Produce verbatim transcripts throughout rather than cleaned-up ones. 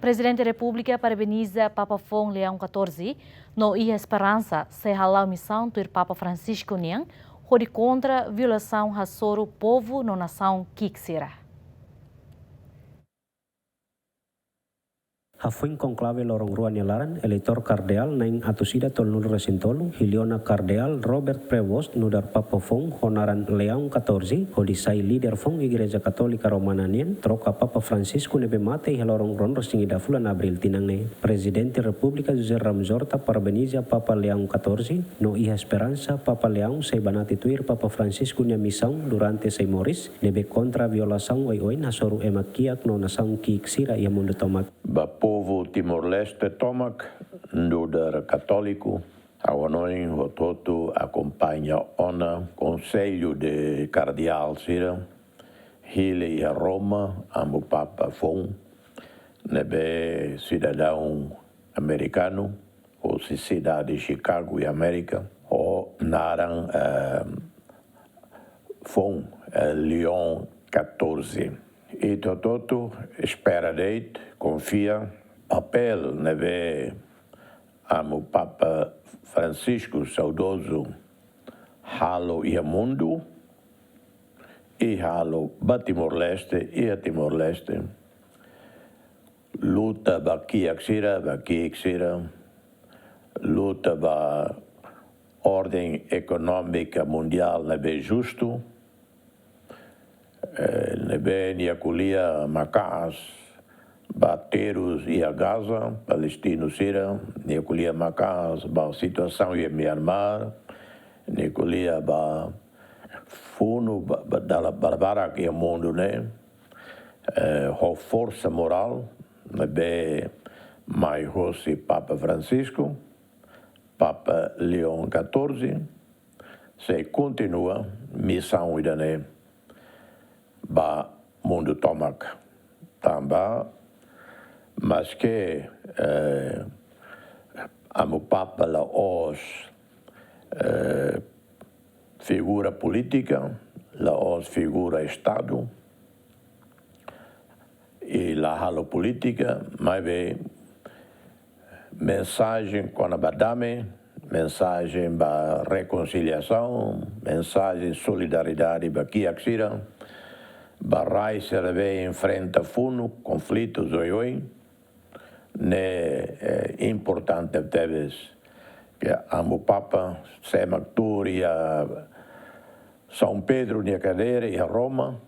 Prezidente Repúblika parabeniza Papa foun Leão katorze, no iha esperansa sei hala'o misaun tuir Papa Francisco nian, hodi kontra violasaun hasoru povu no nasaun ki'ik sira. Hafoin konklave loron rua nia laran, eleitór kardeál na'in atus ida tolunulu resin tolu, hili ona Kardeál Robert Prevost nu'udar Papa foun ho naran Leão katorze, hodi sai líder foun Igreja Katólika Romana nian, troka Papa Francisco ne'ebé mate iha loron ruanulu resin ida fulan Abríl tinan ne'e. Prezidente Repúblika José Ramos Horta parabeniza Papa Leão katorze, no iha esperansa Papa Leão sei banati tuir Papa Francisco nia misaun durante sei moris, ne'ebé kontra violasaun oioin hasoru ema kiak no nasaun ki'ik sira iha mundu tomak. Ba povu Timor-Leste tomak, nu'udar katóliku, ha'u hanoin hotu-hotu akompaña ona Konsellu de Kardeál sira, hili iha Roma, Amu Papa foun, ne'ebé sidadaun amerikanu, husi sidade Chicago iha Amérika, ho naran, eh, foun, eh, Leão katorze. Ita hotu-hotu espera de'it, konfia, papél ne'ebé Amu Papa Francisco saudozu halo iha mundu, i halo ba Timor-Leste, iha Timor-Leste. Luta ba kiak sira, ba ki'ik sira. Luta ba orden ekonómika mundiál ne'ebé justu. Eh, ne'ebé nia ko'alia maka'as ba terus iha Gaza, palestinu sira, nia ko'alia maka'as ba situasaun iha Myanmar, nia ko'alia ba funu ba, ba dala barbarak iha mundu ne'e, eh, ho forsa morál, ne'ebé mai hosi Papa Francisco, Papa Leão katorze, sei kontinua misaun ida-ne'e ba mundu tomak. Tanba, maske, eh, Amu Papa la'ós, eh, figura polítika, la'ós figura Estadu, i la halo polítika, maibé mensajen kona-ba dame, mensajen ba rekonsiliasaun, mensajen solidariedade ba kiak sira, ba rai sira ne'ebé enfrenta funu, konflitus oioin, ne'e, eh, importante tebes. Ke Amu Papa, sé mak tuur iha São Pedro nia kadeira iha Roma,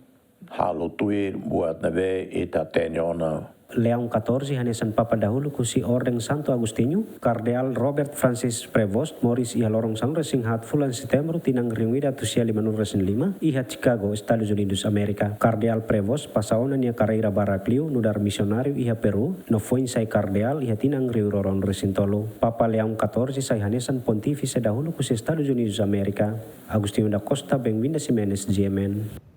halo tuir buat ne'ebé ita hatene ona. Leão katorze hanesan Papa dahuluk husi Orden Santo Agostinho, Kardeál Robert Francis Prevost, moris iha loron sanulu resin haat fulan Setembru tinan rihun ida atus sia limanulu resin lima, iha Chicago, Estadus Unidus Amérika. Kardeál Prevost pasa ona nia karreira barak liu nu'udar misionáriu iha Peru, no foin sai kardeál iha tinan rihun rua ruanulu resin tolu. Papa Leão katorze sai hanesan pontífise dahuluk husi Estadus Unidus Amérika. Agostinho da Costa, Benvinda Ximenes, G M N.